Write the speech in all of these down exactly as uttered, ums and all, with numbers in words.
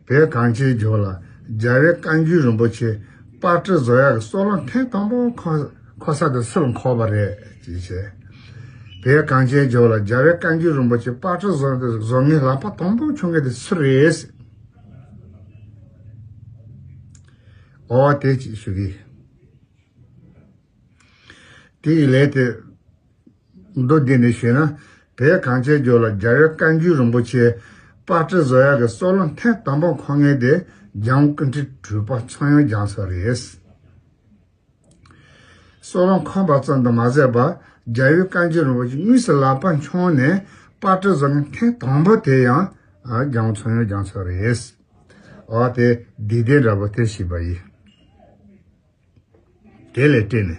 བོད་གངས་ཅན་ལྗོངས་ལ་རྒྱལ་བའི་བཀའ་འགྱུར་རིན་པོ་ཆེ་པཎ་ཌི་བཟོ་ཡག་གི་སྲོག་ལམ་ཐེངས་དང་པོ་འཁོར་འཁོར་ས་དེ་སུ་ལ་འཁོར་བ་རེད་ཅེས་བཤད། བོད་གངས་ཅན་ལྗོངས་ལ་རྒྱལ་བའི་བཀའ་འགྱུར་རིན་པོ་ཆེ་པཎ་ཌི་བཟོ་བཟོ་མཁན་ལག་པ་དང་པོ་ཁྱོད་མཁན་དེ་སུ་རེད། འོ་དེ་ཅིག་ཞུ་གི། དེ་ཡི་ལན་དེ། མདོར་བསྡུས་ནས་ཞུས་ན། བོད་གངས་ཅན་ལྗོངས་ལ་རྒྱལ་བའི་བཀའ་འགྱུར་རིན་པོ་ཆེ་པཎ་ཌི་བཟོ་ཡག་གི་སྲོག་ལམ་ཐེངས་དང་པོ་འཁོར་མཁན་དེ་འཇམ་དབྱངས་སྐུ་ཕྲེང་དྲུག་པ་ཚངས་དབྱངས་རྒྱ་མཚོ་རེད། སྲོག་ལམ་འཁོར་བ་ཙམ་དུ་མ་ཟད་པར་རྒྱལ་བའི་བཀའ་འགྱུར་རིན་པོ་ཆེ་དངོས་སུ་ལག་པ་འཁྱོངས་ནས་པཎ་ཌི་བཟོ་མཁན་ཐེངས་དང་པོ་དེ་ཡང་འཇམ་དབྱངས་ཚངས་དབྱངས་རྒྱ་མཚོ་རེད། འོ་དེ་འདི་ལྡན་འདྲ་པོ་དེ་ཞིག་པ་ཡིན། དེ་ལས་བརྟེན་ནས།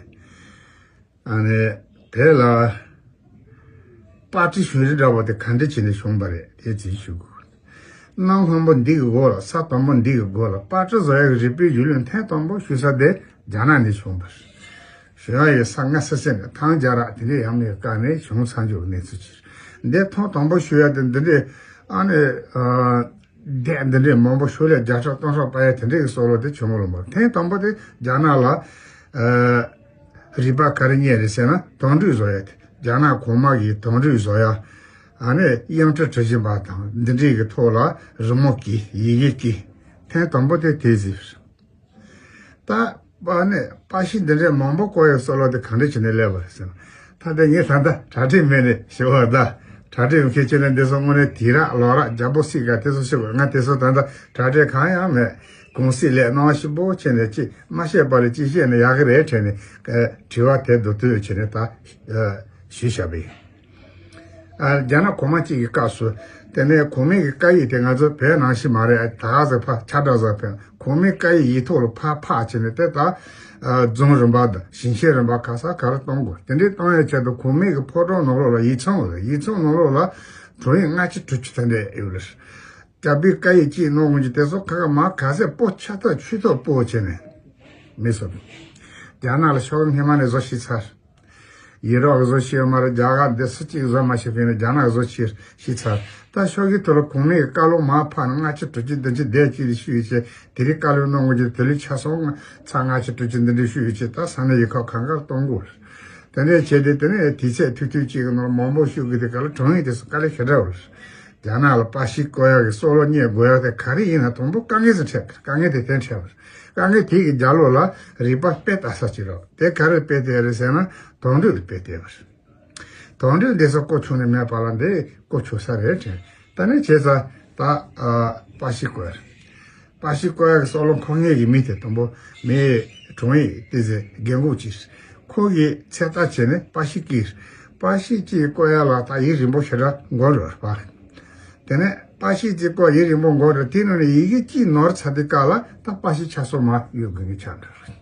ཨ་ནི། དེ་ལ། པཎ་ཌི་བྱུང་རིམ་འདྲ་བོ་དེ་ག་འདྲ་བྱས་ནས་བྱུང་བ་རེད་དེ་ཅིག་ཞུ་དགོས། གནམ་སྔོན་པོ་འདི་གི་འོག་ལ་ས་དང་པོ་འདི་གི་འོག་ལ་པཎ་ཌི་བཟོ་ཡག་གི་རིག་པའི་གཞུང་ལུགས་ཐེངས་དང་པོ་ཞུ་ས་དེ་རྒྱ་ནག་ནས་བྱུང་བ་རེད། ཞུ་ཡག་ཡི་ས་ང་སི་སི་ནས་ཐང་རྒྱ་ར་དེ་འདྲའི་ཡམ་ནས་བཀག་ནས་བྱུང་ཚར་འཇོག་གནས་ཚུལ་ཅིག་འདི་ཐེངས་དང་པོ་ཞུ་ཡག་དེ་འདི་འདྲའི་ཨ་ནི། ཨ། དེབ་འདི་འདྲའི་མང་པོ་ཤོག་ལྷེ་བརྒྱ་ཕྲག་སྟོང་ཕྲག་པ་ཡ་དེ་འདྲའི་གི་སྲོག་ལོ་དེ་ཆུ་མོ་ལོ་མོ་ཐེངས་དང་པོ་དེ་རྒྱ་ནག་ལ། ཨ། རིག་པ་ག་རེ་རྙེད་རེད་ཟེར་ན་དོན་འགྲུབ་བཟོ་ཡ་དེ་རྒྱ་ནག་གོང་མ་གི་དོན་འགྲུབ་བཟོ་ཡ། ཨ་ནི་དབྱངས་ཁྲིད་གྲུ་བཞི་པ་དང་འདི་འདྲའི་གི་ཐོག་ལ་རི་མོ་བྲིས་ཡི་གེ་བྲིས། ཐེངས་དང་པོ་དེ་དེ་ཟིག་ད། པ་ནས་པ་ཤི་འདི་འདྲའི་མང་པོ་བཀོད་ཡོད་སྲོལ་ལོ་དེ་གང་འདྲ་བྱས་ནས་སླེབས་པ་རེད་ཟེར་ན། ད་ལྟ་ངས་ད་ལྟ་གྲ་སྒྲིག་མེད་ནས་ཞུ་བ་ད། གྲ་སྒྲིག་མཁན་ཁྱེད་ནས་འདི་ཚོ་དངོས་གནས་དུས་རག་ལོ་རག་རྒྱལ་པོ་སྲིད་ག་དེ་ཚོ་ཞུ་དགོས། ང་དེ་ཚོ་ད་ལྟ་གྲ་སྒྲིག་གང་ཡང་མེད། གུང་སྲིད་ལས་སྣང་བ་ཞིབ་པོ་བྱས་ནས་ཅི་མ་བཤད་པ་རེད། ཅི་བཤད་ནས་ཡག་གི་རེད་དྲན་ནས་དྲི་བ་དེ་མདོར་བསྡུས་བྱས་ནས་ད་ཞུས་བཞག་པ་ཡིན། ཨ། རྒྱ་ནག་གོང་མ་གཅིག་གི་སྐབས་སུ། དེ་ནས་གོང་མའི་གི་བཀའ་ཡིག་དེ་ང་ཚོ་བོད་ནང་བཞིན་མ་རེད། ད་ག་ཟེ་ཕ་ཆ་འདྲ་ཟེ་ཕན་གོང་མའི་བཀའ་ཡིག་ཡིག་ཐོག་ལ་ཕར་ཕབ་བྱས་ནས་དེ་ད། ཨ། རྫོང་རིམ་པ་དང་ཞིང་ཆེན་རིམ་པ་ག་ས་ག་རེ་གཏོང་དགོས། དེ་འདྲའི་གཏོང་ཡའི་ཆེད་དུ་གོང་མའི་གི་ཕོ་བྲང་ནང་ལོགས་ལ་ཡིག་ཚང་ཡོད་རེད། ཡིག་ཚང་ནང་ལོགས་ལ་དྲུང་ཡིག་ལྔ་བཅུ་དྲུག་ཅུ་དེ་འདྲ་ཡོད་རེད། རྒྱལ་པོའི་བཀའ་ཡིག་གཅིག་ནང་ངོས་ཀྱི་དེ་ཚོ་ཁ་ཁ་མ་ག་ཚད་པོ་ཆ་ཐག་ཆུ་ཐག་པོ་བྱས་ནས་མི་སོ། རྒྱ་ནག་ལ་ཤོག་སྔས་མ་ནས་བཟོ་ཤེས་ཚར། ཡེ་རོག་གི་བཟོ་ཤེས་ཡོད་མ་རེད། རྒྱ་གར་འདི་སུ་གཅིག་བཟོ་མ་ཤེས་པས་ན་རྒྱ་ནག་གི་བཟོ་ཤེས་ཤེས་ཚར། ད་ཤོག་གི་ཐོག་ལ་གོང་མའི་བཀའ་ལུང་མར་ཕབ་ནས་ལྔ་བཅུ་དྲུག་ཅུ་བདུན་ཅུ་བརྒྱད་ཅུ་དེ་ཞུ་ཡོད་ཅེས། དེ་རིང་བཀའ་ལུང་གནང་དགོས་ཀྱི་དེ་ལུས་ཆ་སོང་ཚར། ལྔ་བཅུ་དྲུག་ཅུ་འདི་འདྲ་ཞུ་ཡོད་ཅེས། ད་ས་གནས་ཡིག་ཁག་གང་གར་གཏོང་དགོས། དེ་འདྲ་བྱས་ཏེ་དེ་ནས་དུས་ཚོད་ཐུང་ཐུང་གཅིག་གི་ནང་ལ་མང་པོ་ཞུ་དགོས་དེ་ག་ལ་དྲུང་ཡིག་དེ་ཚོ་དཀའ་ལས་ཞེ་དྲག་རེད། རྒྱ་ནག་ལ་པར་ཤིང་བརྐོ་ཡག་གི་སྲོག་ལོ་རྙེད་དགོས་ཡག་དེ་ག་རེ་ཡིན་ན་དང་པོ་དཀའ་ངལ་ཟིག་འཕྲད་པ་རེད། དཀའ་ངལ་དེ་གཏན་འཕྲད་པ་རེད། དཀའ་ངལ་དེ་གི་རྒྱབ་ལོགས་ལ་རིག་པ་དཔེ་ལྟ་ས་ཅིག་རེད། དེ་ག་རེ་དཔེ་བལྟས་རེད་ཟེར་ན་དོན་འགྲུབ་ལ་དཔེ་བལྟས་པ་རེད། དོན་འགྲུབ་འདི་ཚོ་བརྐོ་ཆོག་ནི་མེད་པ་ལ་འདི་བརྐོ་ཆོག་ས་རེད་དྲན། ད་ནི་བྱས་ཙང་ད་ཨ་པར་ཤིང་བརྐོ་ཡག་རེད། པར་ཤིང་བརྐོ་ཡག་གི་སྲོག་ལོ་འཁོར་མཁན་གྱི་མི་དེ་དང་པོ་མི་དྲུང་ཡིག་དེ་ཚོའི་རྒན་གོག་ཅིག་ཁོ་གིས་ཚོད་ལྟ་བྱས་ནས་པར་ཤིང་བརྐོས། པར་ཤིང་གཅིག་བརྐོ་ཡག་ལ་ད་ཡིག་རིང་པོ་ཞེ་དྲག་འགོར་འགྲོ་བ་རེད། དེ་ནས་པར་ཤིང་གཅིག་བརྐོ་ཡིག་རིང་པོ་འགོར་འགྲོ། དེ་ནང་ནས་ཡི་གེ་གཅིག་ནོར་ཚར་དུས་སྐབས་ལ་ད་པར་ཤིང་ཆ་སོ་མ་གཡུག་དགོས་ཀྱི་ཆགས་འགྲོ་རེད།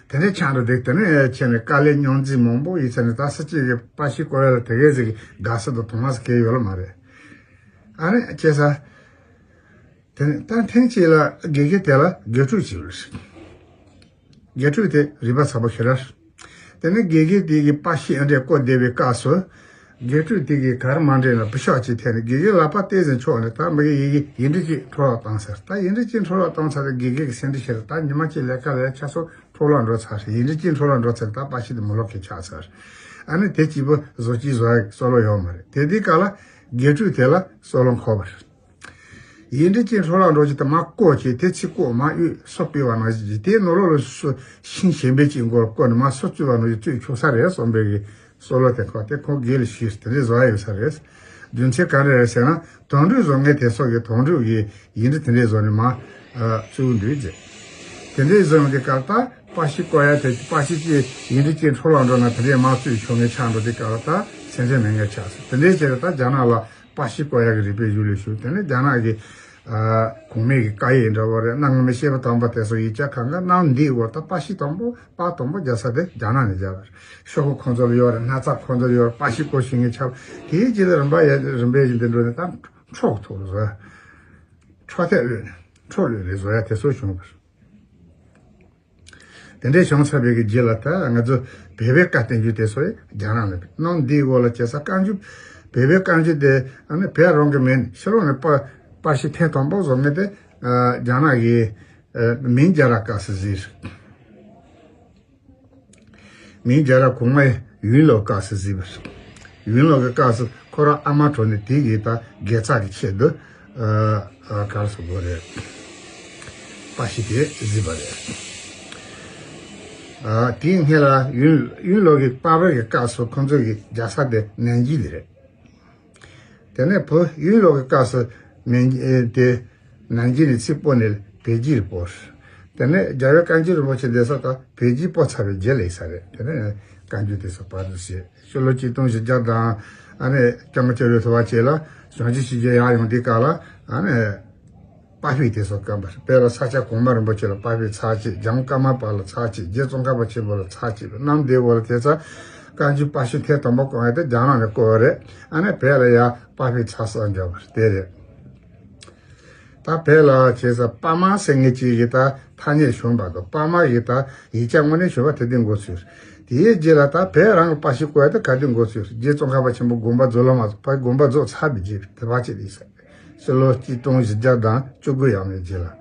དེ་ནས་ཆང་རུ་འདེགས་དེ་ནས་ཁྱེད་ནས་དཀའ་ལས་མྱོང་རྫས་མང་པོ་ཡིན་ཚེ་ནས་ད་སུ་གཅིག་གིས་པར་ཤིང་བརྐོ་ཡག་ལ་དེ་གས་ཟིག་དགའ་ས་དང་དུང་བ་ཟིག་གས་ཡོད་ལ་མ་རེད། ཨ་ནི་ཁྱེད་ས། དེ་ནས་ད་ཐེངས་གཅིག་ལ་དགེ་རྒན་དེ་ལ་དགེ་ཕྲུག་ཅིག་ཡོད་རེད། དགེ་ཕྲུག་དེ་རིག་པ་ཚ་པོ་ཞེ་དྲག་རེད། དེ་ནས་དགེ་རྒན་དེ་གིས་པར་ཤིང་ཨ་འདྲས་བརྐོ་བསྡད་པའི་སྐབས་སུ། དགེ་ཕྲུག་དེ་གིས་ག་རེ་མ་འདྲེན་ལ་བུ་ཤོག་ཅིག་འཐེན་ནས་དགེ་རྒན་ལག་པ་བལྟས་ཟིན་ཆོག་ནས་ད་མི་གིས་ཡི་གེ་ཡིག་འབྲུ་གཅིག་འཕྲོ་བརླག་བཏང་ཟེར། ད་ཡིག་འབྲུ་གཅིག་འཕྲོ་བརླག་བཏང་ཚར་ཏེ་དགེ་རྒན་གྱིས་སེམས་ཁྲལ་བྱས་རེད། ད་ཉི་མ་གཅིག་ལས་ཀ་ལས་ཆ་སོགས་འཕྲོ་བརླག་འགྲོ་ཚར་རེད། ཡིག་འབྲུ་གཅིག་འཕྲོ་བརླག་འགྲོ་ཚར་ད་པར་ཤིང་དེ་མི་ལོག་གི་ཆགས་ཚར། ཨ་ནི་དེ་གཅིག་པུ་བཟོ་གཅིག་བཟོ་ཡག་སྲོག་ལོ་ཡོད་མ་རེད། དེ་དུས་སྐབས་ལ་དགེ་ཕྲུག་དེ་ལ་སྲོག་ལོ་འཁོར་བ་རེད། ཡིག་འབྲུ་གཅིག་འཕྲོ་བརླག་འགྲོ་རྒྱུ་དེ་མར་བརྐོས་བྱས་དེ་ཕྱིར་བརྐོས་མར་གཡུགས་སོ་སྤེལ་བ་ནང་བཞིན་གྱིས་དེའི་ནང་ལོགས་ལ་སོ་ཤིང་གཞན་པའི་གཅིག་མགོར་བརྐོས་ནས་མར་སོ་བཙུགས་པ་ནང་བཞིན་བཙུགས་ཆོག་ས་རེད་བསམ་པའི་གི་སྲོག་ལོ་དེ་ཁོ་དེ་ཁོང་དགེ་ལ་ཞུས་དེ་འདྲའི་བཟོ་ཡ་ཡོད་ས་རེད། རྒྱུ་མཚན་ག་རེ་རེད་ཟེར་ན་དོན་གྲུབ་བཟོ་མཁན་དེ་ཚོ་གིས་དོན་གྲུབ་ཀྱི་ཡིག་འབྲུ་དེ་འདྲའི་བཟོ་ནས་མར་བཙུགས་འདུག་ཟེར། དེ་འདྲའི་བཟོ་ཡོང་དུས་སྐབས་ད་པར་ཤིང་བརྐོ་ཡ་དེ་པར་ཤིང་གཅིག་ཡིག་འབྲུ་གཅིག་འཕྲོ་བརླག་འགྲོ་ན་དེ་འདྲའི་མར་བཙུགས་ཆོག་མཁན་ཆགས་འགྲོ་དུས་སྐབས་ལ་ད་སེམས་ཁྲལ་མེད་མཁན་ཆགས་སོང་། དེ་འདྲའི་བྱས་ཏེ་ད་རྒྱ་ནག་ལ། པར་ཤིང་བརྐོ་ཡག་གི་རིག་པའི་གཞུང་ལས་ཞུགས། དེ་ནས་རྒྱ་ནག་གི་ཨ་གོང་མའི་གི་བཀའ་ཡིག་འདྲ་བོ་རེད། གནའ་སྔ་མོའི་བཤད་པ་དམ་པ་དེ་ཚོ་ཡིག་ཆ་གང་ག་གནའ་འདིའི་འོག་ད་པར་ཤིང་དང་པོ་པར་དང་པོ་རྒྱག་ས་དེ་རྒྱ་ནག་ནས་རྒྱག་པ་རེད། ཤོག་གུ་ཁོང་ཚོ་ལ་ཡོད་རེད། སྣག་ཚ་ཁོང་ཚོ་ལ་ཡོད་རེད། པར་ཤིང་བརྐོ་ཤེས་མཁན་ཆགས། དེའི་རྗེས་ལ་རིམ་པ་ཡ་རིམ་པས་བཞིན་དུ་འགྲོ་ནས་ད་འཕྲོ་གི་ཐོག་ལ་བཟོ་ཡ། འཕྲོ་ཐད་གློད་ནས་འཕྲོ་གློད་ནས་བཟོ་ཡ་དེ་ཚོ་བྱུང་བ་རེད། དེ་འདྲའི་བྱུང་ཚར་བའི་གི་རྗེས་ལ་ད་ང་ཚོ་བོད་པའི་བཀའ་བསྟན་འགྱུར་དེ་ཚོ་རྒྱ་ནག་ནས་ནང་འདིའི་འོག་ལ་བྱས་ས་བཀའ་འགྱུར་བོད་པའི་བཀའ་འགྱུར་དེ་ཨ་ནི་བོད་རང་གི་མིན་ཕྱི་ལོགས་ནས་པར་ པ་ཤི་ཐེངས་དང་པོ་བཟོ་མཁན་དེ་ཨ་རྒྱ་ནག་གི་ཨ་མིང་རྒྱལ་རབས་སྐབས་སུ་གཟིགས། མིང་རྒྱལ་རབས་གོང་མ་ཡུན་ལོ་སྐབས་སུ་གཟིགས་པ་རེད། ཡུན་ལོ་གི་སྐབས་སུ་ཁོ་རང་ཨ་མ་གྲོངས་ནས་དེ་གི་ད་དགེ་རྩ་གི་ཆེད་དུ་ཨ་ཨ་ག་རེ་ཟེར་དགོས་རེད། པ་ཤི་དེ་གཟིགས་པ་རེད། ཨ་དེའི་སྔོན་ལ་ཡུན་ཡུན་ལོ་གི་པ་ཕ་གི་སྐབས་སུ་ཁོང་ཚོ་གི་རྒྱལ་ས་དེ་ནན་ཅིང་དེ་རེད། དེ་ནས་བུ་ཡུན་ལོ་གི་སྐབས་སུ་མན་ཨེ་དེ་ནན་ཅིང་ནས་ཚུར་སྤོས་ནས་པེ་ཅིང་ལ་སྤོས། དེ་ནས་རྒྱལ་བའི་བཀའ་འགྱུར་རིན་པོ་ཆེ་བསྡད་ས་དང་པེ་ཅིང་སྤོས་ཚར་བའི་རྗེས་ལ་ཡིན་ས་རེད། དེ་ནས་བཀའ་འགྱུར་དེ་ཚོ་པར་དུ་བྱས། ཕྱི་ལོ་ཆིག་སྟོང་བཞི་བརྒྱ་དང་ཨ་ནི་སྐྱབས་མགོན་ཆེན་པོ་ཐུབ་པ་བཅས་ལ་བྱང་ཆུབ་ཤིང་རྗེ་ཡར་ཡོང་དུས་སྐབས་ལ་ཨ་ནི། པ་ཕས་དེ་ཚོ་བཀབ་པ་རེད། དཔེར་ན་ས་སྐྱ་གོང་མ་རིན་པོ་ཆེ་ལ་པ་ཕས་ཚར་གཅིག་རྒྱལ་བ་ཀརྨ་པ་ལ་ཚར་གཅིག་རྗེ་ཙོང་ཁ་པ་ཆེན་པོ་ལ་ཚར་གཅིག་གནམ་བདེ་བོ་ལ་དེ་ཚོ་བཀའ་འགྱུར་པ་ཤི་ཐེངས་དང་པོ་བསྐོར་ཡ་དེ་རྒྱ་ནག་ནས་བསྐོར་བ་རེད། ཨ་ནི་བོད་ལ་ཡ་པ་ཕས་ཚར་གསུམ་བརྒྱབ་པ་རེད། དེ་རེད། ད་བོད་ལ་བྱས་ཙང་པ་མ་ཟེར་མཁན་གཅིག་གིས་ད་ཐ་སྙད་བྱུང་བ་དང་པ་མ་གིས་ད་ཡིག་ཆ་དངོས་གནས་བྱུང་བ་དེ་དུས་འགོ་ཚུགས། དེའི་རྗེས་ལ་ད་བོད་རང་གི་པ་ཤི་བསྐོར་ཡ་དེ་ག་དུས་འགོ་ཚུགས། རྗེ་ཙོང་ཁ་པ་ཆེན་པོ་དགོངས་པ་རྫོགས་ལ་མ་ཕར་དགོངས་པ་རྫོགས་ཚར་བའི་རྗེས་དེ་བ་ཅིག་རེད་ཟེར། ཕྱི་ལོ་ཆིག་སྟོང་བཞི་བརྒྱ་དང་བཅུ་དགུ་ཡར་མའི་རྗེས་ལ།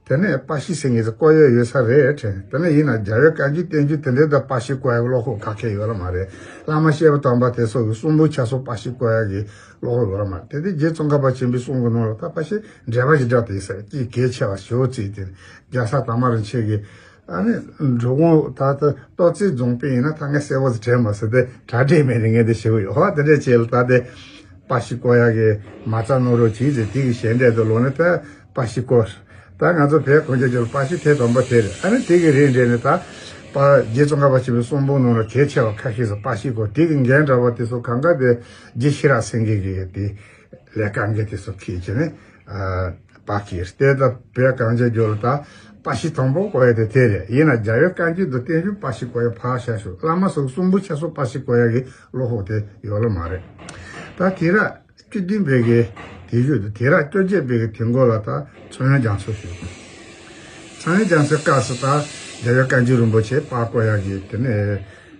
དེ་ནས་པ་ཤི་ཟེར་མཁན་ཚོ་བསྐོར་ཡ་ཡོད་ས་རེད་དྲན། དེ་ནས་ཡིན་ན་རྒྱལ་བའི་བཀའ་འགྱུར་བསྟན་འགྱུར་དེ་འདྲའི་ད་པ་ཤི་བསྐོར་ཡ་གི་བློ་ཁོག་ག་གེ་ཡོད་ལ་མ་རེད། བླ་མ་བཤད་པ་དམ་པ་དེ་ཚོ་གི་གསུང་འབུམ་ཆ་ཚང་པ་ཤི་བསྐོར་ཡ་གི་བློ་ཁོག་ཡོད་ལ་མ་རེད། དེ་དུས་རྗེ་ཙོང་ཁ་པ་ཆེན་པོའི་གསུང་གི་ནང་ལ་ད་པ་ཤི་འགྲེལ་པ་ཞིག་བསྒྲགས་ཏེ་ཡིན་ས་རེད། ཀྱེ་གལ་ཆེ་བ་ཞེ་པོ་བརྩིས་ཏེ་རྒྱལ་ས་དར་མ་རིན་ཆེན་གྱི་ཨ་ནི་འགྲོ་འོང་ད་ལྟ་ཏོག་ཙམ་རྫོང་དཔོན་ཡིན་ན་ད་ངས་གསལ་བོ་ཟིག་དྲན་མ་སོང་སྟེ་གྲ་སྒྲིག་མེད་ནས་ངས་འདི་ཞུ་གི་ཡོད། ཧོ་དེ་འདྲས་བྱས་ལ་ད་དེ་པ་ཤི་བསྐོར་ཡག་གི་མ་རྩ་གནང་རོགས་གྱིས་ཟེར་དེ་གི་ཞལ་འདེབས་དུ་ལོག་ནས་ད་པ་ཤི་བསྐོར། ད་ང་ཚོ་བོད་གངས་ཅན་ལྗོངས་ལ་པ་ཤི་ཐེངས་དང་པོ་དེ་རེད། ཨ་ནི་དེ་གི་རིང་འདྲ་ནས་ད་པ་རྗེ་ཙོང་ཁ་པ་ཆེན་པོའི་གསུང་འབུམ་ནང་ལ་གལ་ཆེ་བ་ཁ་ཤས་སུ་པ་ཤི་བསྐོར། དེ་གི་འགན་འདྲ་བ་དེ་ཚོ་གང་ག་དེ་རྗེ་ཤེས་རབ་སེང་གེ་གི་དེ་ལས་ཀ་འགན་དེ་ཚོ་འཁྱེར་བྱས་ནས་ཨ། པ་ཤི་བསྐོར་ཏེ་ད་བོད་གངས་ཅན་ལྗོངས་ལ་ད་པ་ཤི་དང་པོ་བསྐོར་ཡ་དེ་དེ་རེད། ཡིན་ན་རྒྱལ་བའི་བཀའ་འགྱུར་དང་བསྟན་འགྱུར་པ་ཤི་བསྐོར་ཡ་ཕར་བཞག་ཤོག་བླ་མ་སོགས་གསུང་འབུམ་ཆ་ཚང་པ་ཤི་བསྐོར་ཡ་གི་བློ་ཁོག་དེ་ཡོད་ལ་མ་རེད། ད་དུས་རབས་བཅུ་བདུན་པའི་གི་དེ་བཞུགས་དུས་དུས་རབས་བཅོ་བརྒྱད་པའི་གི་དུས་འགོ་ལ་ད་ཚངས་དབྱངས་རྒྱ་མཚོ་བཞུགས། ཚངས་དབྱངས་རྒྱ་མཚོའི་སྐབས་སུ་ད་རྒྱལ་བའི་བཀའ་འགྱུར་རིན་པོ་ཆེ་པར་བརྐོ་ཡག་གི་དེ་ནས་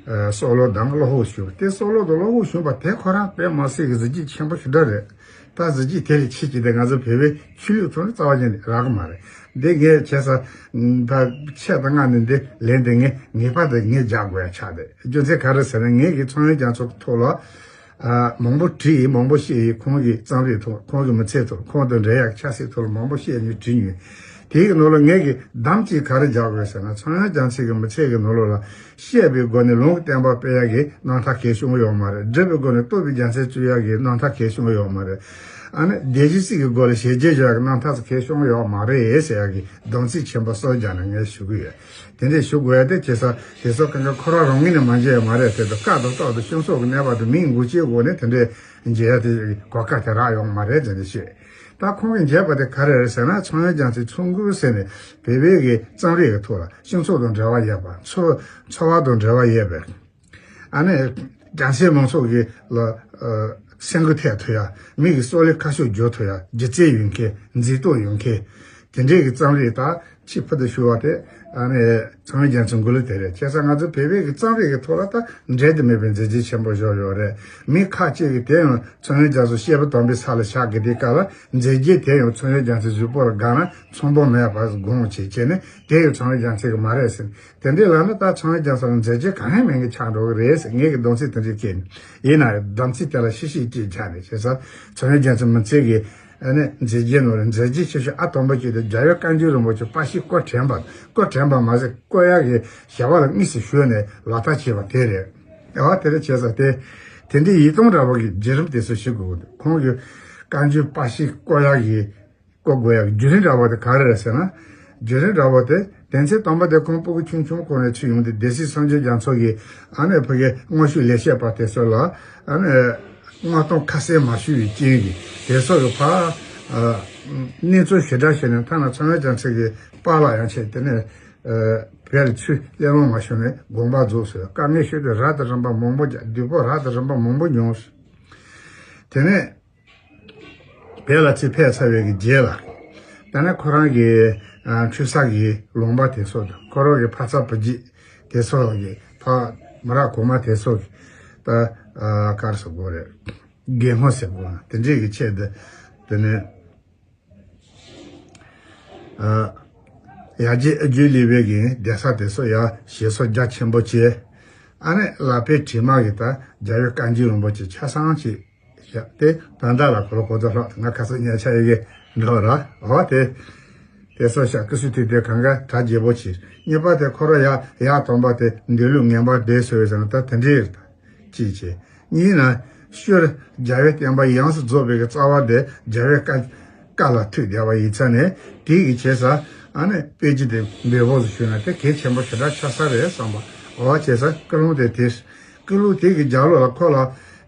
ཨ་སྲོག་བླུ་དང་བློ་ཕུགས་ཞུས་པ་དེ། སྲོག་བླུ་དང་བློ་ཕུགས་ཞུས་པ་དེ་ཁོ་རང་དཔེ་མི་སྲིད་ཀྱི་གཟི་བརྗིད་ཆེན་པོ་ཞེ་དྲག་རེད། ད་གཟི་བརྗིད་དེ་ལས་ཆེ་གི་དེ་ང་ཚོ་བོད་པའི་ཆོས་ལུགས་ཐོག་ནས་རྩ་བ་ཉིད་ནས་རག་གི་མ་རེད། འདི་ངས་བྱས་ས་ད་ཆེད་དུ་མངགས་ནས་འདི་ལན་དེ་ངས་ངེས་པར་དུ་ངས་རྒྱག་དགོས་ཡ་ཆགས་ཏེ། རྒྱུ་མཚན་ག་རེ་ཟེར་ན་ངས་ཀྱི་ཚངས་དབྱངས་རྒྱ་མཚོ་གི་ཐོག་ལ། ཨ། མང་པོ་བྲིས་ཡིན། མང་པོ་བཤད་ཡིན། ཁོང་གི་རྩོམ་རིག་ཐོག་ཁོང་གི་མི་ཚེའི་ཐོག་ཁོང་དང་འབྲེལ་ཡག་ཆབ་སྲིད་ཐོག་ལ་མང་པོ་བཤད་ཡིན། བྲིས་ཡིན། དེའི་ནང་ལ་ངས་ཀྱི་གདམས་ཀྱིས་ག་རེ་རྒྱག་དགོས་ཟེར་ན། ཚངས་དབྱངས་རྒྱ་མཚོ་གི་མི་ཚེ་གི་ནང་ལོགས་ལ་བཤད་པའི་སྒོ་ནས་ལུང་གི་བསྟན་པ་སྤེལ་ཡག་གི་རྣམ་ཐར་གང་ཡང་བྱུང་ཡོད་མ་རེད། སྒྲུབ་པའི་སྒོ་ནས་རྟོགས་པའི་རྒྱལ་མཚན་སྩོལ་ཡག་གི་རྣམ་ཐར་གང་ཡང་བྱུང་ཡོད་མ་རེད། ཨ་ནི་སྡེ་བཞི་སྲིད་ཀྱི་སྒོ་ལ་ཞལ་གྱིས་བཞེས་ཡག་གི་རྣམ་ཐར་གང་ཡང་བྱུང་ཡོད་མ་རེད་ཟེར་ཡག་གི་སྡོམ་ཚིག་ཆེན་པོ་གསུམ་རྒྱག་ནས་ངས་ཞུ་གི་ཡོད། དེ་འདྲས་ཞུ་དགོས་ཡ་དེ་བྱས་ས་དེ་ཚོ་གང་ག་ཁོ་རང་རང་ངོས་ནས་མ་བརྗེད་ཡ་མ་རེད། དེ་དང་བཀའ་དང་ཐོག་ཏུ་ཤིང་ཚོགས་ཀྱི་གནས་བབ་དང་མིང་འགོད་བྱེད་སྒོ་ནས་དེ་འདྲས་མཇལ་ཡ་དེ་གོ་སྐབས་དེ་རག་ཡོད་མ་རེད་ཟེར་ནས་བཤད། ད་ཁོང་གིས་མཇལ་བ་དེ་ག་རེ་རེད་ཟེར་ན། ཚངས་དབྱངས་རྒྱ་མཚོའི་ཚོགས་འགོ་ཟེར་ནས་བོད་པའི་གི་རྩོམ་རིག་གི་ཐོག་ལ་ཤིང་ཚོགས་དང་འབྲེལ་བ་ཡོད་པ། འཚོ་འཚོ་བ་དང་འབྲེལ་བ་ཡོད་པའི། ཨ་ནི་རྒྱ་ཆེའི་མང་ཚོགས་ཀྱི་ལ་ཨ་སེམས་འགུལ་ཐེབས་ཐུབ་ཡ། མི་གི་སྲོག་ལ་ཁ་ཕྱོགས་འཇོག་ཐུབ་ཡ། སྒྱུ་རྩལ་ཡོད་མཁན། མཛེས་སྡུག་ཡོད་མཁན། དེ་འདྲའི་གི་རྩོམ་རིག་ད་ཆེས་ཕུལ་དུ་ཞུ་བ་དེ་ཨ་ནི་ཚངས་དབྱངས་རྒྱ་མཚོའི་མགུར་གླུ་དེ་རེད། བྱས་ཙང་ང་ཚོ་བོད་པའི་གི་རྩོམ་རིག་གི་ཐོག་ལ་ད་འགྲན་དུ་མེད་པའི་མཛད་རྗེས་ཆེན་པོ་བཞག་ཡོད་རེད། མི་ཁ་ཅིག་གིས་དེ་ཡང་ཚངས་དབྱངས་རྒྱ་མཚོ་བཤད་པ་དམ་པའི་ས་ལ་བཞག་གི་དེ་ག་ལ་མཛད་རྗེས་དེ་ཡང་ཚངས་དབྱངས་རྒྱ་མཚོའི་གཟུགས་པོ་ལ་དགའ་ན་ཚོང་དཔོན་མེད་པ་དགོངས་བྱས་བྱས་ནས་དེ་ཡང་ཚངས་དབྱངས་རྒྱ་མཚོ་གི་མ་རེད་ཟེར། དེ་འདྲའི་ལབ་ན་ད་ཚངས་དབྱངས་རྒྱ་མཚོ་ལ་མཛད་རྗེས་གང་ཡང་མེད་མཁན་ཆགས་འགྲོ་གི་རེད་ཟེར། ངས་ཀྱི་སྡོམ་ཚིག་དེ་འདྲ་བཀོད་ནས། ཡིན་ན་ཡང་སྡོམ་ཚིག་དེ་ལ་ཤིག་ཤིག་གཅིག་བྱས་ནས། བྱས་ཙང་ཚངས་དབྱངས་རྒྱ་མཚོའི་མི་ཚེ་གི་ཨ་ནི་མཛད་རྗེས་ནང་ལ་མཛད་རྗེས་ཆེ་ཤོས་ཨ་དང་པོ་གཅིག་དེ་རྒྱལ་བའི་བཀའ་འགྱུར་རིན་པོ་ཆེ་པར་ཞིག་བརྐོས་དྲན་པ། བརྐོས་དྲན་པ་མ་ཟད་བརྐོ་ཡག་གི་བྱ་བ་ལ་དངོས་སུ་ཞུགས་ནས་ལག་བསྟར་བྱས་པ་དེ་རེད། ཨ་དེ་འདྲ་བྱས་ཙང་དེ་དེ་འདྲའི་ཡིད་རྟོན་འདྲ་བོ་གི་བརྒྱུད་རིམ་དེ་ཚོ་ཞིག་དགོས་ཀྱི་འདུག་ཁོང་གི་བཀའ་འགྱུར་པར་ཞིག་བརྐོ་ཡག་གི་བརྐོ་དགོས་ཡག་བརྒྱུད་རིམ་འདྲ་བོ་དེ་ག་རེ་རེད་ཟེར་ན། བརྒྱུད་རིམ་འདྲ་བོ་དེ་དོན་ཚན་དང་པོ་དེ་ཁོང་སྤུ་གུ་ཆུང་ཆུང་སྒང་ནས་ཚུད་ཡོང་དུས་སྡེ་སྲིད་སངས་རྒྱས་རྒྱ་མཚོ་གིས་ཨ་ནི་ཕ་གི་དངོས་ཤུགས་ལས་བྱེད་པ་དེ་ཚོ་ལ་ཨ་ནི་མངགས་གཏོང་ཁ་གསལ་མ་ཞུས་པའི་རྐྱེན་གྱིས་དེ་ཚོ་གི་ཕར་ཨ་གནས་ཚུལ་ཞིབ་ཕྲ་བྱས་ནས་ཐ་ན་ཚངས་དབྱངས་རྒྱ་མཚོ་གི་པཱ་ལགས་ཡང་བྱས། དེ་ནས་ཨ་བོད་ལ་ཚུར་སླེབས་ལོང་མ་བྱུང་ནས་དགོངས་པ་རྫོགས་སོང་། དཀའ་ངལ་ཤོར་དུས་ར་དང་རིམ་པ་མང་པོ་རྒྱག་སྡུག་པོ་ར་དང་རིམ་པ་མང་པོ་མྱོང་། དེ་ནས། བོད་ལ་ཚུར་ཕེབས་ཚར་བའི་གི་རྗེས་ལ། ད་ནི་ཁོ་རང་གི་ཨ་འཁྲུངས་ས་གི་ལུང་པ་དེ་ཚོ་དང་། ཁོ་རང་གི་ཕ་ཚ་བུ་རྒྱུད་དེ་ཚོ་གི་ཕ་མི་རབས་གོང་མ་དེ་ཚོ་གི་ད་ཨ་ག་རེ་ཟེར་དགོས་རེད། རྒན་ཧོ་ཟེར་དགོས་ན་དེ་འདྲས་ཀྱི་ཆེད་དུ། དེ་ནས་ ཡར་རྒྱས་ཨ་རྒྱུད་ལས་པའི་གི་གདན་ས་དེ་ཚོ་ཡར་ཞེ་སོ་རྒྱ་ཆེན་པོ་བྱས། ཨ་ནི་ལག་པའི་དྲི་མ་གི་ད་རྒྱལ་བའི་བཀའ་འགྱུར་རིན་པོ་ཆེ་ཆ་ཚང་ཅིག་བཞག་སྟེ། ད་ལྟ་ལ་ཁོ་ལ་གོ་ཚོད་ལྷག་ང་ཁ་སང་ཉལ་ཆ་ཡི་གེ་འགྲོ་ར་འོ་དེ། དེ་ཚོ་བཞག་སྐུ་གསུང་ཐུགས་དེ་གང་ག་གྲ་རྒྱས་པོ་བྱས། གཉིས་པ་དེ་ཁོ་ར་ཡར་ཡར་དང་པོ་དེ་འདོད་ལུགས་ངན་པ་བསྡད་སོ་ཡོད་ཟེར་ན་ད་དེ་འདྲའི་ཅིག་བྱས། གཉིས་ན་སྤྱིར་རྒྱལ་བའི་བསྟན་པ་ཡོངས་སུ་རྫོགས་པའི་གི་རྩ་བ་དེ་རྒྱལ་བའི་བཀའ་བཀའ་ལ་ཐུག་བསྡད་པ་ཡིན་ཙང་ནས། དེ་གི་བྱས་ས་ཨ་ནི་དཔེ་ཅི་དེ་འབེལ་པོ་ཞུས་ན་དེ་གལ་ཆེན་པོ་ཞེ་དྲག་ཆགས་ས་རེད་བསམ་པ། འོ་བྱས་ས་ཀུན་སློང་དེ་དེ། ཀུན་སློང་དེ་གི་རྒྱབ་ལོགས་ལ་ཁོ་ལ་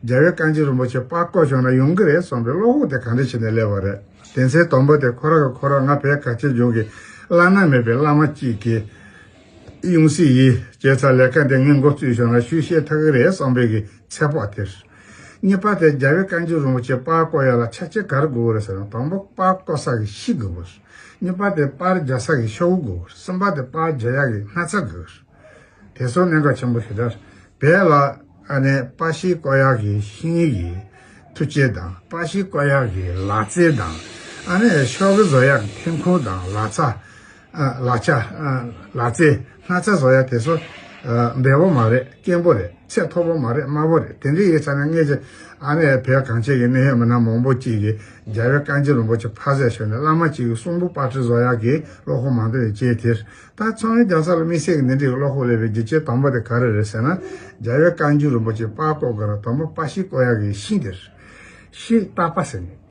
རྒྱལ་བའི་བཀའ་འགྱུར་རིན་པོ་ཆེ་པར་བརྐོས་བྱུང་ན་ཡོང་གི་རེད་བསམ་པའི་བློ་ཁོག་དེ་ག་འདྲ་བྱས་ནས་སླེབས་པ་རེད། དེ་ཚེ་དང་པོ་དེ་ཁོ་ར་གི་ཁོ་ར་ང་བོད་གངས་ཅན་ལྗོངས་ཀྱི་བླ་ན་མེད་པའི་བླ་མ་གཅིག་གི་ཡང་སྲིད་ཡིན་བྱས་ཙང་ལས་ཀ་འདི་ངས་འགོ་བཙུགས་བྱུང་ན་ཤུགས་རྒྱག་ཐུབ་ཀྱི་རེད་བསམ་པའི་གི་ཚོད་དཔག་དེ། གཉིས་པ་དེ་རྒྱལ་བའི་བཀའ་འགྱུར་རིན་པོ་ཆེ་པར་བརྐོ་ཡ་ལ་ཆ་རྐྱེན་ག་རེ་དགོས་རེད་ཟེར་ན། དང་པོ་པར་བརྐོ་ས་གི་གཤིས་དགོས་པ་རེད། གཉིས་པ་དེ་པར་རྒྱག་ས་གི་ཤོག་བུ་དགོས་པ་རེད། གསུམ་པ་དེ་པར་རྒྱག་ཡ་གི་སྣག་ཚ་དགོས་པ་རེད། དེ་ཚོ་གནད་འགག་ཆེན་པོ་ཞེ་དྲག་རེད། བོད་ལ་ཨ་ནི་པར་ཤིང་བརྐོ་ཡག་གི་ཤིང་ཡིག་གི་མཐུ་ཆས་དང་། པར་ཤིང་བརྐོ་ཡག་གི་ལག་རྩལ་དང་། ཨ་ནི་ཤོག་གུ་བཟོ་ཡག་གི་ཐོན་ཁུངས་དང་། ལག་ཆ། ཨ་ལག་ཆ། ཨ་ལག་རྩལ། སྣག་ཚ་བཟོ་ཡག་དེ་ཚོ་ཨ་འབེལ་པོ་མ་རེད། དཀོན་པོ་རེད། ཚད་མཐོ་པོ་མ་རེད། དམའ་པོ་རེད། དེ་འདྲ་ཡིན་ཙང་ནས་ངས་ཀྱི་ཨ་ནི་བོད་གངས་ཅན་གྱི་གནད་ཡོད་མི་སྣ་མང་པོ་ཅིག་གིས་རྒྱལ་བའི་བཀའ་འགྱུར་རིན་པོ་ཆེ་ཕར་ཟད་བྱས་ནས་བླ་མ་གཅིག་གི་གསུང་འབུམ་པར་སྐྲུན་བཟོ་ཡག་གི་བློ་ཁོག་མང་དུ་ཡོད་ཅེས་དེར། ད་ཚངས་དབྱངས་རྒྱ་མཚོ་ལ་དམིགས་བསལ་གྱི་འདི་འདྲའི་བློ་ཁོག་སླེབས་པའི་རྒྱུ་རྐྱེན་དང་པོ་དེ་ག་རེ་རེད་ཟེར་ན། རྒྱལ་བའི་བཀའ་འགྱུར་རིན་པོ་ཆེ་པར་བརྐོ་དགོས་ན་དང་པོ་པར་ཤིང་བརྐོ་ཡག་གི་ཤིང་དེ་རེད། ཤིང་སྟག་པ་ཟེར་ནས།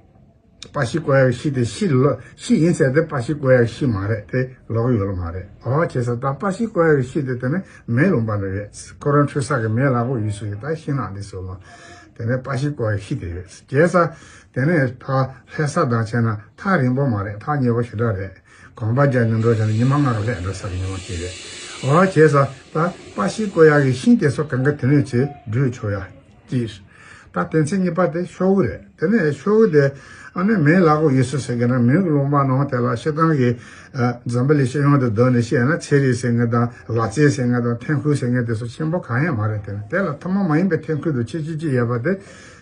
པར་ཤིང་བརྐོ་ཡག་གི་ཤིང་དེ་ཤིང་ལོ་ཤིང་ཡིན་ཟེར་ཏེ་པར་ཤིང་བརྐོ་ཡག་གི་ཤིང་མ་རེད། དེ་ལོག་ཡོད་ལ་མ་རེད། འོ་བྱས་ཙང་ད་པར་ཤིང་བརྐོ་ཡག་གི་ཤིང་དེ་དེ་ནི་མེ་ལུང་པ་ལ་ཡོད། ཁོ་རང་འཕྲུལ་ས་གི་མེ་ལག་པོ་ཡོད་ས་གི་ད་ཤིང་ནགས་འདི་ཚོ་ལ་དེ་ནས་པར་ཤིང་བརྐོ་ཡག་གི་ཤིང་དེ་ཡོད། བྱས་ཙང་དེ་ནས་ཕར་ལྷ་ས་དང་བྱས་ན་ཐག་རིང་པོ་མ་རེད། ཐག་ཉེ་པོ་ཞེ་དྲག་རེད། གོམ་པ་རྒྱག་ནས་འགྲོ་བྱས་ན་ཉི་མ་ལྔ་རུ་སླེབས་འགྲོ་ས་གི་ཉི་མ་གཅིག་རེད། འོ་བྱས་ཙང་ད་པར་ཤིང་བརྐོ་ཡག་གི་ཤིང་དེ་ཚོ་གང་ག་དེ་ནས་ཚུར་བསྒྲུགས་ཆོག་ཡག་གཅིག། ད་དོན་ཚན་གཉིས་པ་དེ་ཤོག་བུ་རེད། དེ་ནས་ཤོག་བུ་དེ་ཨ་ནི་མེ་ལག་པོ་ཡོད་ས་ཟེར་གི་ན་མེ་གི་ལུང་པ་ནང་དེ་ལ་སྤྱིར་བཏང་གི་ཨ་འཛམ་བུ་གླིང་སྤྱི་ཡོངས་དེ་བསྡུར་ནས་བཤད་ན་ཚན་རིག་ཟེར་མཁན་དང་ལག་རྩལ་ཟེར་མཁན་དང་ཐོན་ཁུངས་ཟེར་མཁན་དེ་ཚོ་ཆེན་པོ་གང་ཡང་མ་རེད། དེ་ནི་དེ་ལ་ཐུན་མོང་མ་ཡིན་པའི་ཐོན་ཁུངས་དུ་ཆེ་ཆེ་ཆེ་ཡོད་པ་དེ་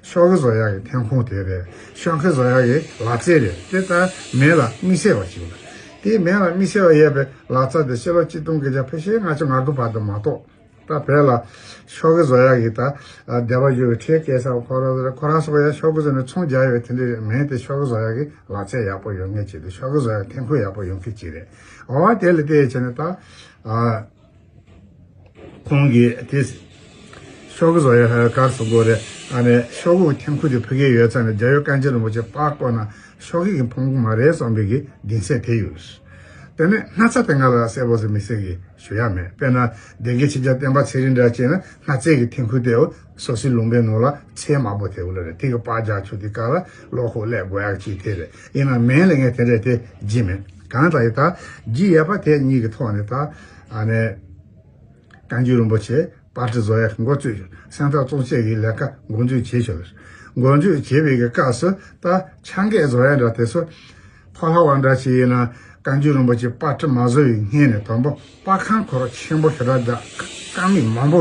ཤོག་གུ་བཟོ་ཡག་གི་ཐོན་ཁུངས་དེ་རེད། ཤོག་གུ་བཟོ་ཡག་གི་ལག་རྩལ་རེད། དེ་ལྟར་མེ་ལ་དམིགས་བསལ་བ་ཞིག་རེད། དེ་མེ་ལ་དམིགས་བསལ་བ་ཡོད་པའི་ལག་རྩལ་དེ་ཕྱི་ལོ་ཆིག་སྟོང་དགུ་བརྒྱ་ཕལ་ཆེར་ལྔ་བཅུ་ང་དགུ་བར་དུ་མ་གཏོགས། ད་བོད་ལ་ཤོག་གུ་བཟོ་ཡག་གི་ད་སྡེ་པ་ཞིག་གི་ཁྲིད་སྐྱེལ་ས་ཁོ་རང་ཁོ་རང་ཚོ་ཡང་ཤོག་གུ་བཟོས་ནས་ཚོང་རྒྱག་ཡོད་དེ་འདྲ་མེད་དེ། ཤོག་གུ་བཟོ་ཡག་གི་ལག་རྩལ་ཡག་པོ་ཡོད་མཁན་ཅིག་དང་ཤོག་གུ་བཟོ་ཡག་ཐོན་ཁུངས་ཡག་པོ་ཡོད་མཁན་ཅིག་རེད། འོ་དེ་ལ་བལྟས་བྱས་ནས་ད་ཨ་ཁོང་གིས་དེ་ཤོག་གུ་བཟོ་ཡག་ག་རེ་ཟེར་དགོས་རེད། ཨ་ནི་ཤོག་གུ་ཐོན་ཁུངས་དེ་ཕ་གིར་ཡོད་ཙང་ནས་རྒྱལ་བའི་བཀའ་འགྱུར་རིན་པོ་ཆེ་པར་བརྐོས་ན་ཤོག་གུ་གི་ཕུང་པོ་མ་རེད་བསམ་པའི་གི་གདེང་ཚོད་དེ་ཡོད། དེ་ནས་སྣག་ཚ་དེ་ང་ལ་གསལ་པོ་ཟེར་མི་སྲིད་གི་ཞུ་ཡག་མེད། དཔེར་ན་སྡེ་དགེ་ཆོས་རྒྱལ་བསྟན་པ་ཚེ་རིང་འདྲ་བྱས་ན་སྣག་རྩེ་གི་ཐོན་ཁུངས་དེ་འོ་སོ་སོའི་ལུང་པའི་ནང་ལ་ཚལ་དམར་པོ་དེ་འོ་ལ་རེད། དེ་གི་པར་རྒྱག་ཆོག་དེ་ག་ལ་བློ་ཁོག་སླེབས་དགོས་ཡག་ཅིག་དེ་རེད། ཡིན་ན་མིང་ལ་ངས་དེ་འདྲ་དེ་བགྱིས་མེད། གང་ལྟར་ཡིན་ད་བགྱིས་ཡོད་པ་དེ་གཉིས་ཀྱི་ཐོག་ནས་ད་ཨ་ནི་བཀའ་འགྱུར་རིན་པོ་ཆེ་པར་སྐྲུན་བཟོ་ཡག་འགོ་བཙུགས་ཤིང་། སེམས་ཐག་གཙང་བཅད་ཀྱི་ལས་ཀ་འགོ་འཛུགས་བྱས་ཤིང་། འགོ་འཛུགས་བྱས་པའི་གི་སྐབས་སུ་ད་ཆ་འགོད་བཟོ་ཡག་འདྲ་དེ་ཚོ་ཕོ་ལྷ་བ་འདྲ་ཞིག་ཡིན་ན་བཀའ་འགྱུར་རིན་པོ་ཆེ་པར་སྐྲུན་མ་བཟོ་བའི་སྔོན་ནས་དང་པོ་པར་ཁང་ཁོ་རང་ཆེན་པོ་ཞེ་དྲག་བརྒྱབ། རྐང་མིག་མང་པོ་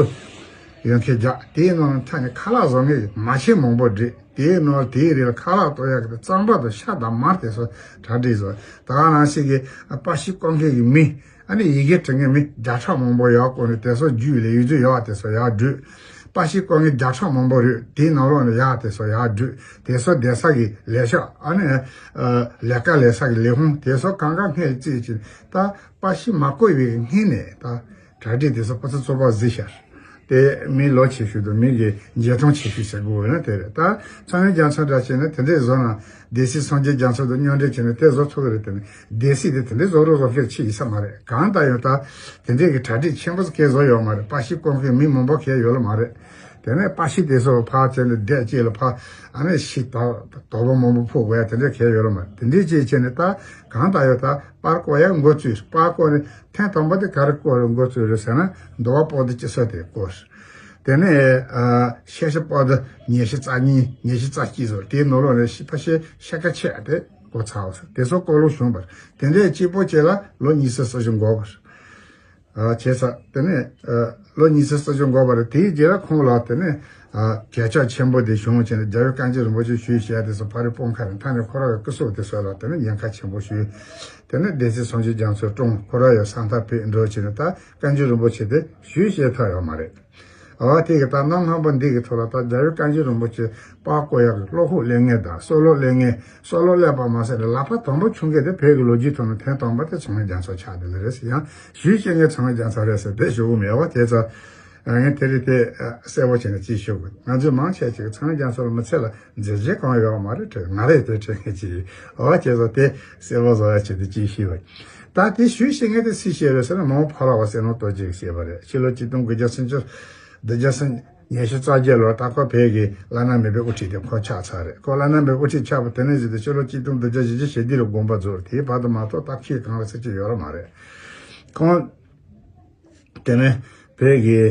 ཡོད་མཁན་བརྒྱབ། དེའི་ནང་ལ་མཐའ་ནས་ཁ་ལག་བཟོ་མཁན་མ་ཆེན་མང་པོ་བསྒྲིགས། དེའི་ནང་ལ་དེའི་རིགས་ལ་ཁ་ལག་གཏོར་ཡག་གི་རྩམ་པ་དང་ཤ་དང་མར་དེ་ཚོ་གྲ་སྒྲིག་བཟོ། ད་ག་ནང་བཞིན་གྱི་པར་ཤིང་བརྐོ་མཁན་གྱི་མི་ཨ་ནི་ཡི་གེ་འབྲི་མཁན་མི་བརྒྱ་ཕྲག་མང་པོ་ཡག་བསྐོ་ནས་དེ་ཚོ་བརྒྱུད་ལས་ཡོད་རྒྱུ་ཡག་དེ་ཚོ་ཡར་བསྒྲུགས། པར་ཤིང་བརྐོ་མཁན་བརྒྱ་ཕྲག་མང་པོ་རེད། དེའི་ནང་ལོགས་ནས་ཡག་དེ་ཚོ་ཡར་བསྒྲུགས། དེ་ཚོ་བསྡད་ས་གི་ལས་ཤག་ཨ་ནི་ཨ་ལས་ཀ་ལས་ས་གི་ལས་ཁུངས་དེ་ཚོ་གང་ག་སྔས་རྩིས་ཀྱིས་ད་པར་ཤིང་མ་བརྐོས་པའི་སྔོན་ནས་ད་གྲ་སྒྲིག་དེ་ཚོ་ཕར་ཚུར་ཚོགས་པ་གཟིགས་ཤར། དེ་མི་ལོ་ཆེ་ཤོས་དང་མི་གི་འཇོན་ཐང་ཆེ་ཤོས་ཟེར་དགོས་ན་དེ་རེད། ད་ཚངས་དབྱངས་རྒྱ་མཚོ་འདྲ་བྱས་ན་དེ་འདྲས་བཟོ་ན་སྡེ་སྲིད་སངས་རྒྱས་རྒྱ་མཚོ་དང་མཉམ་འབྲེལ་བྱས་ནས་དེ་བཟོ་ཐུབ་ཀྱི་རེད། དེ་ནི་སྡེ་སྲིད་དེ་དེ་འདྲས་བཟོ་རོགས་བཟོ་ཤེས་ཆེ་ཡིན་ས་མ་རེད། གང་ལྟར་ཡང་ད་དེ་འདྲས་ཀྱི་གྲ་སྒྲིག་ཆེན་པོ་ཟིག་གས་བཟོ་ཡོད་མ་རེད། པར་ཤིང་བརྐོ་མཁན་མི་མང་པོ་གས་ཡོད་ལ་མ་རེད། དེ་ནས་པར་ཤིང་དེ་ཚོ་ཕར་བྱས་ནས་སྡེ་གཅིག་ལ་ཕར་ཨ་ནི་ཤིང་དོ་པོ་མང་པོ་ཕུབ་དགོས་ཡ་དེ་འདྲས་གས་ཡོད་ལ་མ་རེད། དེ་འདྲས་ཅིག་བྱས་ནས་ད་གང་ལྟར་ཡང་ད་པར་བརྐོ་ཡ་འགོ་བཙུགས། པར་བརྐོས་ནས་ཐེངས་དང་པོ་དེ་ག་རེ་བརྐོ་རེད་འགོ་བཙུགས་རེད་ཟེར་ན་འདུལ་བ་པོ་ཏི་སྤྱི་སོ་དེ་བརྐོས། དེ་ནས་ཨ་ཤེར་ཕྱིན་པོ་ཏི་ཉི་ཤུ་རྩ་གཉིས་ཉི་ཤུ་རྩ་གཅིག་བཟོས། དེའི་ནང་ལོགས་ནས་ཤི་ཕ་ཤི་ཤ་ཁ་ཆད་དེ་བརྐོས་ཚར་བ་ཟེར། དེ་ཚོ་བརྐོ་ལུགས་བྱུང་བར་དེ་འདྲའི་གཅིག་པོ་བྱས་ལ་ལོ་ཉི་ཤུ་རྩ་བཞི་འགོར་བར། བྱས་ཙང་དེ་ནས་ལོ་ཉི་ཤུ་རྩ་བཞི་འགོར་བ་རེད། དེའི་རྗེས་ལ་ཁོང་ལ་དེ་ནས་གྱལ་ཆག་ཆེན་པོ་དེ་བྱུང་བྱས་ནས་རྒྱལ་བའི་བཀའ་འགྱུར་རིན་པོ་ཆེ་ཞུས་བྱས་དེ་ཚོ་ཕ་རི་སྤུངས་ཁ་ནས་ཐ་ནས་ཁོ་རང་གི་སྐུ་སྲོག་དེ་སོགས་ལ་དེ་ནས་ཉེན་ཁ་ཆེན་པོ་ཞུས། དེ་ནས་སྡེ་སྲིད་སངས་རྒྱས་རྒྱ་མཚོ་བཀྲོངས། ཁོ་རང་ཡང་ས་མཐར་ཕེབས་འགྲོ་བྱས་ནས་ད་བཀའ་འགྱུར་རིན་པོ་ཆེ་དེ་ཞུས་བྱས་ཐར་ཡོད་མ་རེད། འོ་དེ་གི་ད་གནམ་སྔོན་པོ་འདི་གི་ཐོག་ལ་ད་རྒྱལ་བའི་བཀའ་འགྱུར་རིན་པོ་ཆེ་པར་བརྐོ་ཡག་གི་བློ་ཁོག་སླེབས་མཁན་དང་སྲོག་བློ་སླེབས་མཁན། སྲོག་བློ་སླེབས་པ་མ་ཟད་ནས་ལག་པ་དང་པོ་ཁྱོང་མཁན་དེ་བོད་ཀྱི་ལོ་རྒྱུས་ཐོག་ནས་ཐེངས་དང་པོ་དེ་ཚངས་དབྱངས་རྒྱ་མཚོ་ཆགས་བསྡད་ནི་རེད་ཟེར། ཡང་ཞུས་བཤད་མཁན་ཚངས་དབྱངས་རྒྱ་མཚོ་རེད་ཟེར་དེ་ཞུ་གི་མེད་པ་དེ་ཚོ། ངས་དེ་རིང་དེ་གསལ་པོ་བྱས་ནས་ཅིག་ཞུ་དགོས། ང་ཚོས་མང་ཆེ་ཅིག་ཚངས་དབྱངས་རྒྱ་མཚོ་ལ་མི་ཚེ་ལ་མཛད་རྗེས་གང་ཡོད་མ་རེད་དྲན། ང་རེད་དེ་དྲན་མཁན་ཅིག་ཡིན། འོ་བྱས་ཙང་དེ་གསལ་པོ་བཟོ་ཡ་ཆེད་དུ་ཅིག་ཞུས་པ་ཡིན། ད་དེ་ཞུས་བཤད་མཁན་དེ་སུས་བཤད་རེད་ཟེར་ན་མ་འོངས་ཕ་བླ་བ་བསོད་ནམས་རྡོ་རྗེ་གིས་བཤད་པ་རེད། ཕྱི་ལོ་ཆིག་སྟོང་དགུ་བརྒྱ་སུམ་ཅུ་བདུན་བརྒྱ་སུམ་ཉི་ཤུ་རྩ་བརྒྱད་ལོར་ད་ཁོ་བོད་ཀྱི་བླ་ན་མེད་པའི་དབུ་ཁྲིད་དེ་ཁོ་ཆགས་ཚར་རེད། ཁོ་བླ་ན་མེད་པའི་དབུ་ཁྲིད་ཆགས་པ་དེ་ནས་བཟུང་སྟེ་ཕྱི་ལོ་ཆིག་སྟོང་བདུན་བརྒྱ་བཞི་བཅུ་ཞེ་བདུན་ལ་དགོངས་པ་རྫོགས། དེའི་བར་དུ་མ་གཏོགས་ད་ཁྱེད་གང་ལ་ཟེར་གྱི་ཡོད་ར་མ་རེད། ཁོང་དེ་ནས་བོད་ཀྱི་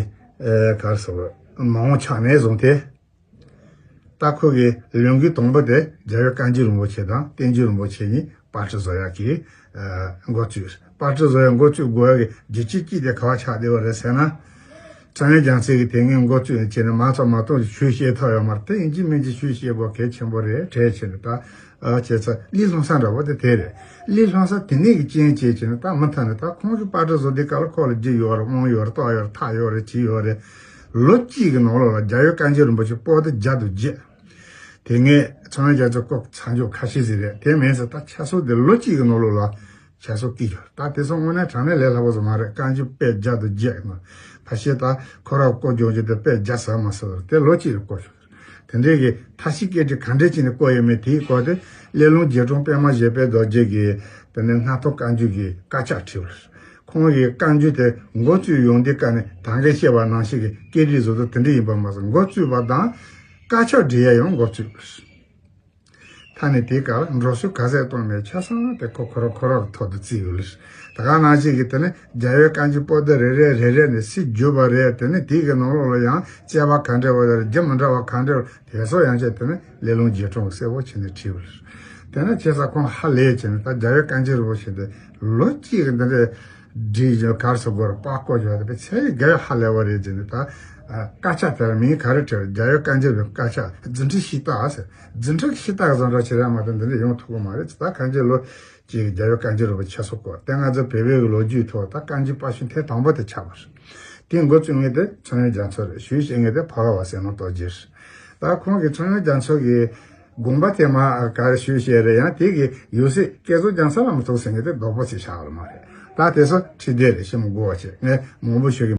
ཨ་ག་རེ་ཟེར་དགོས། མ་འོངས་ཕྱག་ནས་བཟུང་སྟེ། ད་ཁོ་གི་ལས་འགུལ་དང་པོ་དེ་རྒྱལ་བའི་བཀའ་འགྱུར་རིན་པོ་ཆེ་དང་བསྟན་འགྱུར་རིན་པོ་ཆེ་གཉིས་པར་སྐྲུན་བཟོ་ཡག་གི་ཨ་འགོ་བཙུགས། པར་སྐྲུན་བཟོ་ཡག་འགོ་བཙུགས་དགོས་ཡག་གི་རྒྱུ་རྐྱེན་གཅིག་དེ་ག་པར་ཆགས་བསྡད་པ་རེད་ཟེར་ན། ཚངས་དབྱངས་རྒྱ་མཚོ་གིས་དེ་སྔའི་འགོ་བཙུགས་ནས་བྱས་ནས་མ་ཚོགས་མ་གཏོགས་ཞུས་བཤད་ཐུབ་ཡོད་མ་རེད། དེ་ཡིན་གཅིག་མིན་གཅིག་ཞུས་བཤད་དགོས་གལ་ཆེན་པོ་རེད་དྲན་བྱས་ནས་ད། ཨ་བྱས་ཙང་གླུ་བླངས་ས་འདྲ་བོ་དེ་དེ་རེད། གླུ་བླངས་ས་དེ་ནས་ཀྱི་རྐྱེན་བྱས་བྱས་ནས་ད་མུ་མཐུད་ནས་ད་ཁོང་གི་པར་སྐྲུན་བཟོ་དུས་སྐབས་ལ་ཁོ་ལ་རྒྱུ་ཡོད་རེད། དབང་ཡོད་རེད། ལྟ་ཡོད་རེད། ཐག་ཡོད་རེད། བྱས་ཡོད་རེད། ལོ་གཅིག་གི་ནང་ལོགས་ལ་རྒྱལ་བའི་བཀའ་འགྱུར་རིན་པོ་ཆེ་པོ་ཏི་བརྒྱ་དང་བརྒྱད། དེ་སྔའི་ཚངས་དབྱངས་རྒྱ་མཚོ་བརྐོས་ཚར་ཆོག་ཁ་ཤས་ཤིག་རེད། དེ་མིན་ཙང་ད་ཆ་ཚང་དེ་ལོ་གཅིག་གི་ནང་ལོགས་ལ་ཆ་ཚང་བཀོད་ཡོད། ད་དེ་ཚོ་དངོས་གནས་དྲང་གནས་ལས་སླ་པོ་ཟིག་མ་རེད། བཀའ་འགྱུར་དཔེ་བརྒྱ་དང་བརྒྱད་ནང་ཕལ་ཆེར་ད་ཁོ་རང་བརྐོས་སྦྱོང་རྒྱུ་དེ་དཔེ་བརྒྱ་ཟིན་མ་སོང་། དེ་ལོ་གཅིག་ལ་བརྐོས་ཡོད། དེ་འདྲའི་གི་ཐབས་ཤེས་སྐད་ཀྱི་ག་འདྲས་བྱས་ནས་བརྐོས་ཡོད་མེད་དེའི་སྐོར་དེ་སླེ་ལུང་རྗེ་དྲུང་པདྨ་བཞད་པའི་རྡོ་རྗེ་གིས་དེ་ནས་སྣར་ཐང་བཀའ་འགྱུར་གྱི་དཀར་ཆག་བྲིས་པ་རེད། ཁོང་གིས་བཀའ་འགྱུར་དེ་འགོ་བཙུགས་ཡོང་དུས་ཀ་ནས་ད་གིན་བཤད་པ་ནང་བཞིན་གྱི་སྐད་རིགས་བཟོ་འདྲ་དེ་འདྲ་ཡིན་པ་མ་ཟད་འགོ་བཙུགས་པ་དང་དཀར་ཆག་འབྲི་ཡ་ཡང་འགོ་བཙུགས་པ་རེད། ཐ་ན་དེའི་སྐབས་འགྲོ་སོང་ག་ཚད་གཏོང་མེད་ཆ་ཚང་དེ་ཁོ་ཁོ་རང་ཁོ་རང་གི་ཐོག་ཏུ་བརྩིས་ཡོད་ལ། ད་ག་ནང་བཞིན་གྱི་དེ་ནས་རྒྱལ་བའི་བཀའ་འགྱུར་པོ་ཏི་རེ་རེ་རེ་རེ་ནས་སུས་བརྒྱུད་པ་རེད། དེ་ནས་དེའི་གི་ནང་ལོགས་ལ་ཡང་དཔྱད་པ་ག་འདྲ་བ་རེད། རྒྱུ་མི་འདྲ་བ་ག་འདྲ་བ་དེ་ཚོ་ཡང་བྱས་དེ་ནས་སླེ་ལུང་རྗེ་དྲུང་གིས་གསལ་པོ་བྱས་ནས་བྲིས་པ་རེད། དེ་ནས་བྱས་ཙང་ཁོང་ཧ་ལས་བྱས་ནས་ད་རྒྱལ་བའི་བཀའ་འགྱུར་རིན་པོ་ཆེ་དེ་ལོ་གཅིག་གི་འདི་འདྲའི་བསྒྲིགས་ཀྱི་ག་རེ་ཟེར་དགོས་རེད། པར་བརྐོས་བཞག་དེ་དཔེ་ཚད་ལས་བརྒལ་ཧ་ལས་པ་རེད་ཟེར་ནས། ད་ཨ་དཀར་ཆག་དེ་ལ་མིང་ག་རེ་བྲིས་རེད། རྒྱལ་བའི་བཀའ་འགྱུར་བའི་དཀར་ཆག་རྫུ་འཕྲུལ་ཤིང་རྟ་ཟེར། རྫུ་འཕྲུལ་ཤིང་རྟ་བཟོ་འདྲ་བྱེད་ར་མ་གཏོགས་འདི་འདྲ་ཡོང་ཐུབ་ཀྱི་མ་རེད། ད་གང་ཅི་ལོ་གཅིག་རྒྱལ་བའི་བཀའ་འགྱུར་རིན་པོ་ཆེ་ཆ་ཚང་བརྐོས། དེ་ང་ཚོ་བོད་པའི་གི་ལོ་རྒྱུས་ཐོག་ད་བཀའ་འགྱུར་པར་སྐྲུན་ཐེངས་དང་པོ་དེ་ཆགས་པ་རེད། དེ་འགོ་བཙུགས་མཁན་དེ་ཚངས་དབྱངས་རྒྱ་མཚོ་རེད། ཞུས་བཤད་མཁན་དེ་ཕ་བླ་བ་བསོད་ནམས་རྡོ་རྗེ་རེད། ད་ཁོང་གིས་ཚངས་དབྱངས་རྒྱ་མཚོ་གི་དགོངས་པ་དེ་མ་ག་རེ་ཞུས་བཤད་རེད། ཡང་དེ་གི་ཡང་སྲིད་བསྐྱེད་རྫོགས་རྒྱ་མཚོ་བླ་མ་ཐུགས་ཟེར་མཁན་དེ་རྡོག་པོ་ཆེ་ཆགས་པ་མ་རེད། ད་དེ་ཚོ་ཁྲིད་བདེ་རེད། ཤི་མི་དགོས་པ་བྱས། ངས་མང་པོ་ཞུ་གི